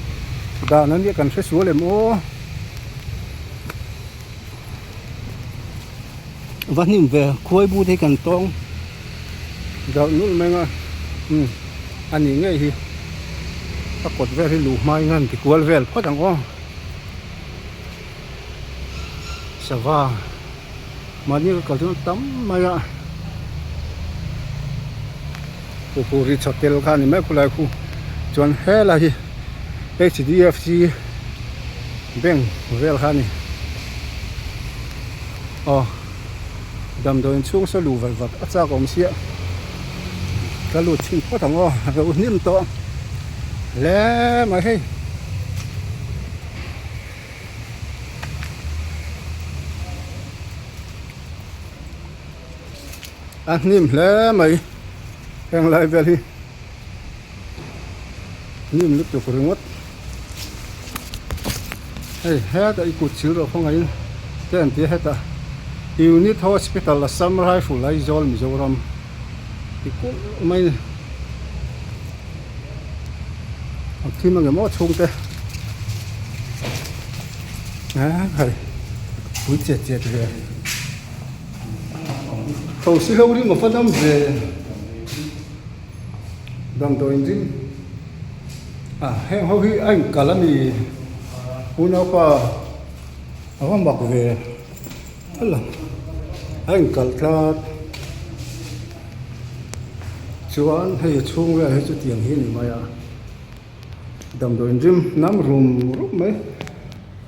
dan a nia kan hre sual em aw va hnim ve khuai but hi kan tawng darh nulh mai ang a umm a nih ngei hi a kawt vel hi luh hma in a han ti kual vel phawt ang aw. Sava mahni ka kal chuan tam mai a Kukuri hotel kha a ni mai khulai khu chuan helai hi H_D_F_C bank vel kha a ni aw damdawi inchhung saw luh vat vat a chak awm sia ka lut chhin phawt ang aw a lo hnim tawh hle mai hei. A hnim hle mai heng lai vel hi hnim lutuk ringawt hei hetah i kut chil rawh khawngaihin te an ti a hetah unit hospital assam rifle aizawl mizoram ti kulh mai a ni. A thim ang em aw chhungte eh hei. Pui chet chet ve. Thosi ho rim a va dam ve. Damdawi in rim a heng ho hi a inkal a ni. Unaupa a va mak ve a lang a inkal tlat. Chuan hei a chhung vel hi chu tiang hi a ni mai a. Damdawi in rim nam rum rum mai.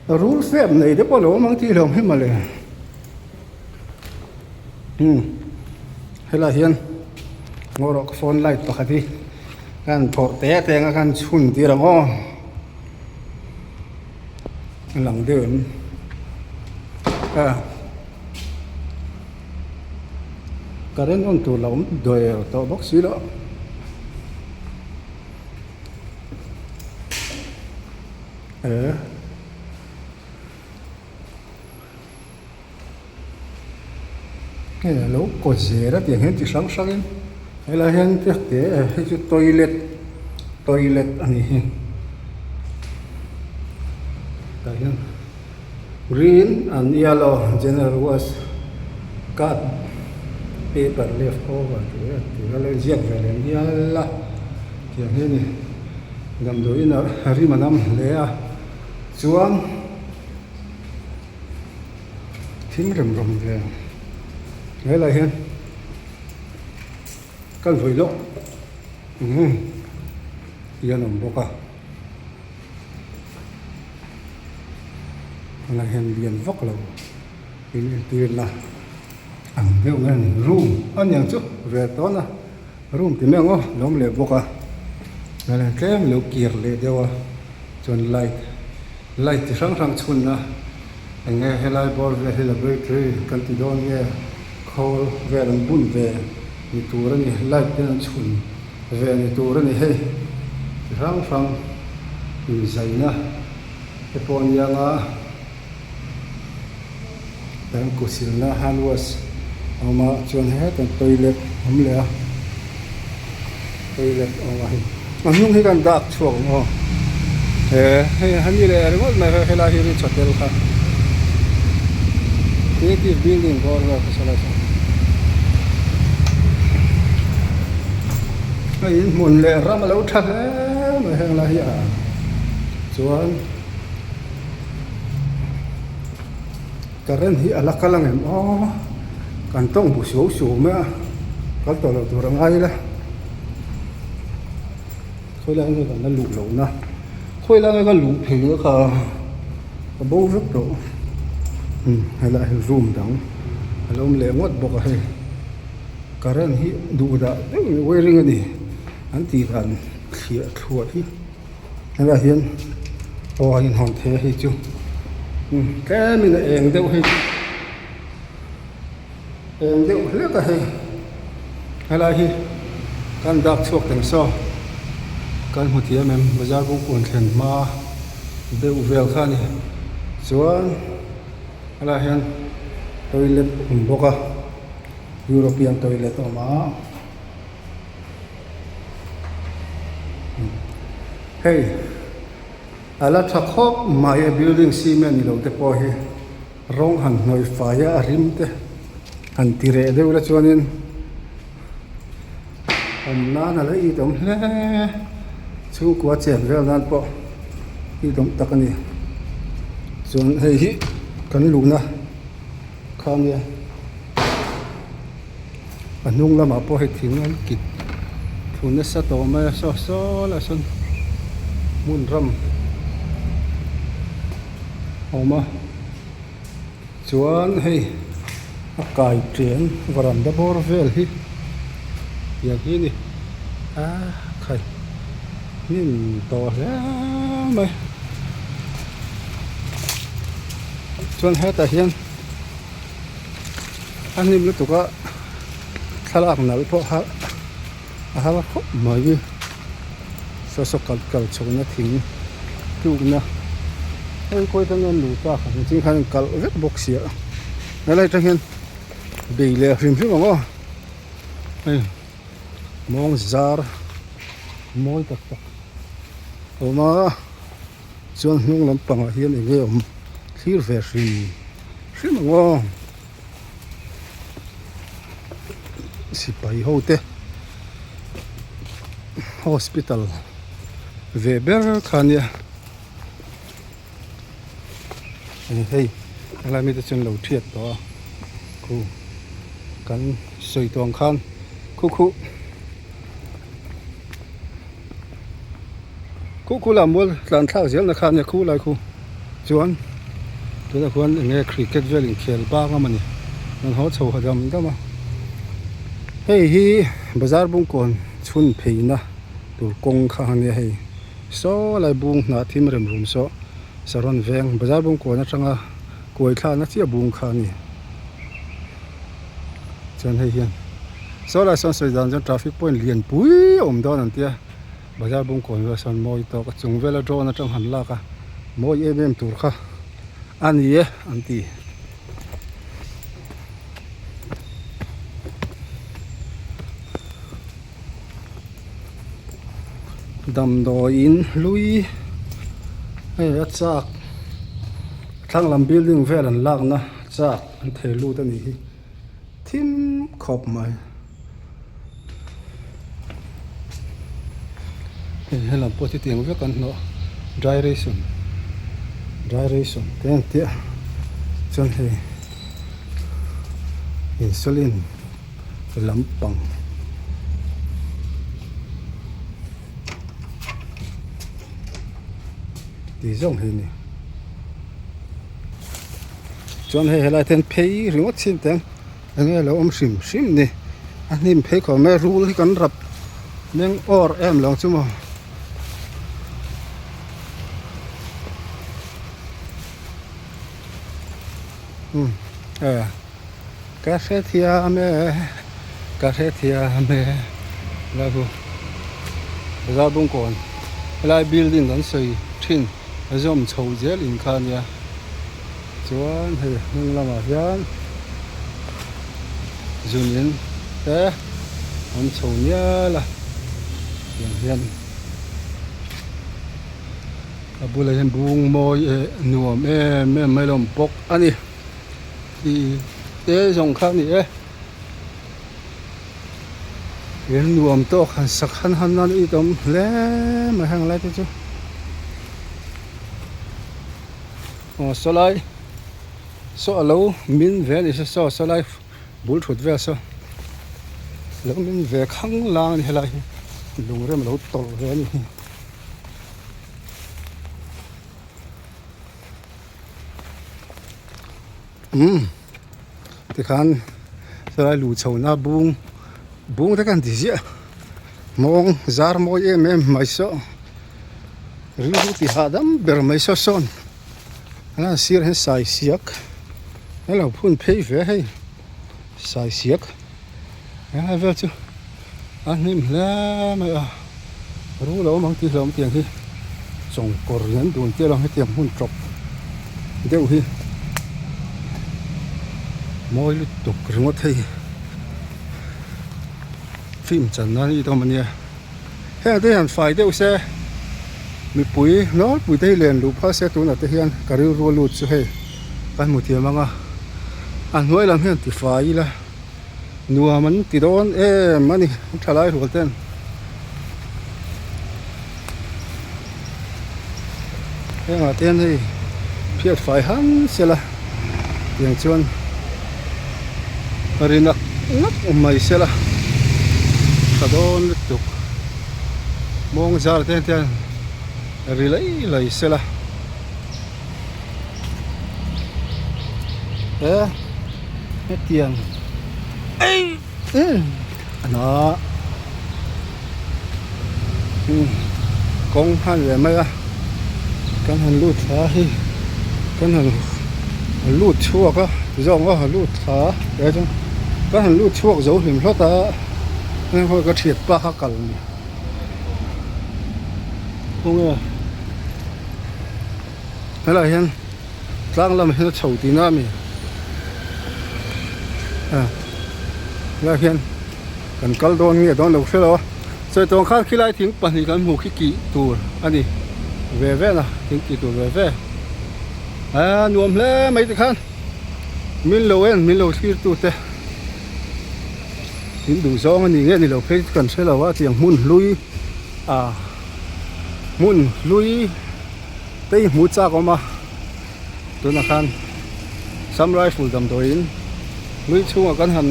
Rul fep nei te pawh a lo awm ang tih hlawm hi mawle. Umm helaiah hian ngaw rawh ka phone light pakhat hi ka han phawrh te te anga ka han chhun tir ang aw a lang deuh em a current on tur la awm der tawh bawk si loh. Hei a lo kaw zel a tiang hian chi hrang hrangin helai hian te hei chu toilet toilet a ni hi tah hian green and yellow general wash card paper left over tih a tih a lo inziak ve leh mial a tiang hi a ni damdawiin ah rim a nam hle a chuan. Thim rem rawm ve ang helai hian kal vawi lawk umm hian a awm bawk a helai hian lian vak lo in entirna ang deuh nge ni room a niang chu ve tawn a room ti mai ang aw lo awm leh bawk a helai tlem lo kir leh deuh a chuan light light chi hrang hrang chhunna. Eng nge helai bawr vel hi laboratory kan ti dawn nge khawl vel an bun ve ni tur a ni light te an chhun ve ni tur a ni hei chi hrang hrang inzaina te pawh a nia nga kan kutsilna hand wash a awm a chuan hetah toilet a awm leh a toilet a awm a hei a hnung hi kan dak chhuak ang aw he hei a ni leh ringawt mai hei helai hi rich hotel kha creative building bawr vel kha saw lai saw hei in hmun leh ram a lo tha hle mai heng lai hi a chuan. Current hi a la kal ang em aw kan tawng bu suau suau mai a kal tawh loh tur a ngai ila khawi lai nge kan la luh loh na khawi lai nge ka luh phei na kha ka bo vek tawh umm helai hi room dang a lo awm leh ngawt bawk a hei current hi duh dah deuh in wiring a ni an tih dan thliah thluah hi. Helaiah hian aw a inhawn thei a hei chu umm tlemin a eng deuh hei chu eng deuh hlek a hei helai hi kan dak chhuak teng saw kan hmu thiam em bazar kawngpuan thlen hma deuh vel kha a ni chuan helaiah hian toilet a awm bawk a european toilet a awm a. Hei a la tha khawp mai a building cement ni lo te pawh hi rawng han hnawih fai a a rim te han ti reh deuh la chuanin awm nan a la it awm hle chhungkua chen vel nan pawh it awm tak a ni chuan hei hi kan luhna kha a nia. A hnung lamah pawh hei thing an kit thu nasa tawh mai a saw saw lah sawn hmun ram a awm a chuan hei a kai ṭian varanda bawr vel hi tiang hi a ni a khai hnim tawh hle mai chuan hetah hian. A hnim lutuk a thlalak nalh pawh a a har khawp mai saw saw kal kal chhohna thing tlukna hei khawi atang hian luh tak ang chi khan kalh vek bawk sia helai atang hian bei leh hrim hrim ang aw hei mawng zar mawi tak tak a awm a chuan hnung lampangah hian eng nge awm thlir ve hrim. hrim ang aw. Sipai ho te hospital ve ber kha ania hei helai mite chuan lo thiat tawh a khu kan sawi tawh ang khan khu khu Khu khu lah mual tlan thlak zel na kha ania khu lai khu chuan tunah khuan eng nge cricket vel inkhel bang a mawni an haw chho ha dam dam a hei hi bazar bungkawn chhun pheina tur kawng kha ania hei saw lai bung hnah thim rem rum saw saron veng bazar bungkawn atanga kuai thlakna chiah bung kha a ni chuan hei hian saw lai sawn sawi dan chuan traffic point lian pui a awm dawn an tia. Bazar bungkawn vel sawn mawi tawk a chung vela drone atang han lak a mawi em em tur kha a ni e an ti. Damdawiin hlui hei a chak thlang lam building vel an lakna chak an thei lut a nih hi thim khawp mai. Hei helam pawh chu tiang vek an hlawh dry ration dry ration te an tih a chuan hei insulin lampang tih zawng hi a ni chuan hei helai te hian phei ringawt chin teh ang. Enge lo awm hrim hrim ni a hnim phei khawp mai a rul hi kan rap meng awr em lo chu maw. Um e ka hrethiam e ka hrethiam e la hu bazar bungkawn helai building kan sawi thin a zawm chho zel in kha ania. Chuan hei hnung lamah hian zunin te an chho nial a tiang hian a bulah hian bung mawi eh nuam em em mai lo awm bawk a ni tih te zawng kha a ni e in nuam tawk han sak han han a it awm hle mai heng lai te chu. Aw sawlai saw alo min ve ani se saw sawlai bul thut vel saw alo min ve khang lang ani helai hi lung rem alo tawlh ve ani hi umm tikhan sawlai luh chho na bung bung te khan ti ziah mawng zar mawi em em mai saw. Rilru ti hahdam ber mai saw sawn a sir hian sai siak a lo phun phei ve hei sai siak helai vel chu a hnim hle mai a rul a awm ang tih hlauhawm tiang hi chawngkawr lian dun te lo hetiang hmun tawp deuh hi mawi lutuk ringawt hei film chan nan a itawm ania. Heng te hian fai deuh se mipui nawlpui te hi len luh phal se tunah te hian ka rilru a lut chu hei kan hmu thiam ang a a hnuai lam hian ti fai ila nuam an ti dawn em a ni an tha lai rual ten hengah te hian hei phiat fai han sela tiang chuan ri nak nak mai sela tha dawn lutuk mawng zar te hian ri lai lai sela he hetiang a kawng han ve mai a kan han lut thla hi kan han lut chhuak a ti zawng a lut thla tih chuan kan han lut chhuak zo hlim hlawt a heng ho ka thiat pa kha kal ni khawnge helaiah hian tlang lam hian a chho tihna a mi a helaiah hian kan kal dawn nge dawn lo hre lo a sawi tawng khan khilai thing pahnih kan hmuh khi kih tur a ni ve ve na thing kih tur ve ve a nuam hle mai tikhan. Min lo en, min lo thlir tu te in duh zawng a ni nge ni lo phei chu kan hre lo a tiang hmun hlui ah hmun hlui te hi hmuh chak a awm a tunah khan Assam Rifle damdawiin hlui chhungah kan han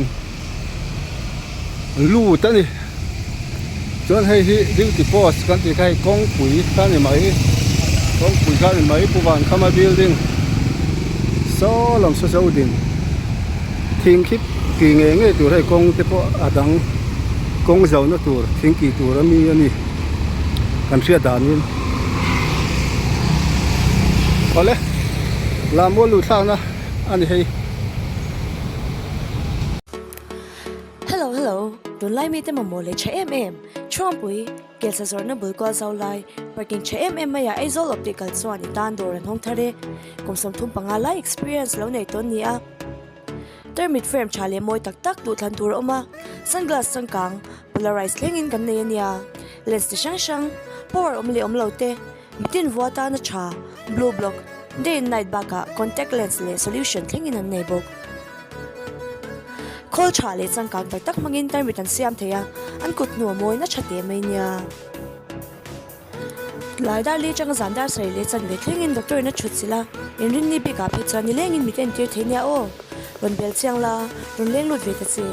lut a ni chuan hei hi duty post kan tih kha hei kawngpui kha a ni mai kawngpui kha a ni mai Pu Vankhama building saw lam saw zo ding thing khi ki ngei ngei tur hei kawng te pawh a dang kawng zona tur thing ki tur ami a ni kan hriat danin awle lammual luh thlakna a ni hei. Hello hello, tunlai mite mamawh leh tha em em, Chhuangpui, Kelsa zawrhna bul kual zau lai, parking tha em em maiah Aizawl Optical chuan i tan dawr an hawng thar e. Kum 35 lai experience lo nei tawn ni a. Tarmit frame tha leh mawi tak tak duhthlan tur a awm a, sunglass changkang, polarized thlengin kan nei a nia. Lens ti hrang hrang, power awm leh awm lo te, mitin vua tana tha, blue block, day and night bakah contact lens leh solution thlengin an nei bawk. Khawl tha leh changkang tak tak hmangin tarmit an siam thei a, an kut hnu a mawi na tha teh mai nia. Tlai dar li atanga zan dar sarih leh chanve thlengin doctor in a thut chilh a, inrinni bikah phei chuan nilengin mit entir thei nia aw. Rawn bel chiang la, rawn leng lut ve ta che.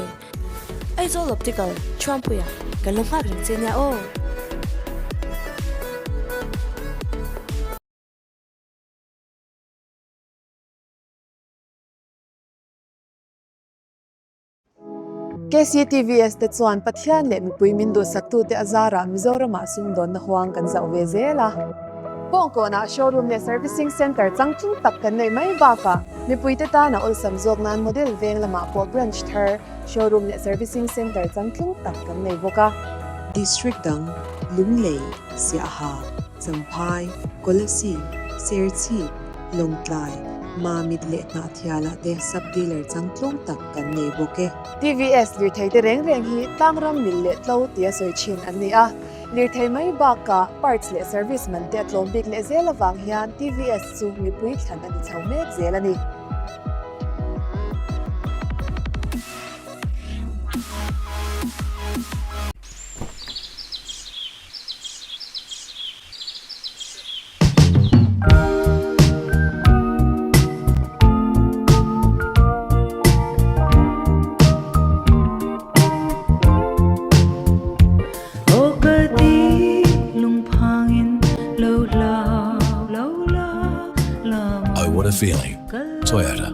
Aizawl Optical, Chhuangpuia, kan lo nghak reng che nia aw. KCTVS te chuan Pathian leh mipui min duhsaktute a zarah Mizoramah sumdawnna huang kan zauh ve zel a. Kawngkawnah showroom leh servicing centre changtlung tak kan neih mai bakah mipuite tana awlsam zawk nan model veng lamah pawh branch thar, showroom leh servicing centre changtlung tak kan nei bawk a. District dang, Lunglei, Siaha, Champhai, Kolasib, Serchhip, Lawngtlai, Mamit leh Hnahthialah te sub-dealer changtlung tak kan nei bawk e. TVS lirthei te reng reng hi tlangram mil leh tlo tia sawi thin an ni a. Lirthei mai bakah parts leh service man te a tlawm bik leh zel avang hian TVS chu mipui thlan a ni chho mek zel a ni. Oh what a feeling. Toyota.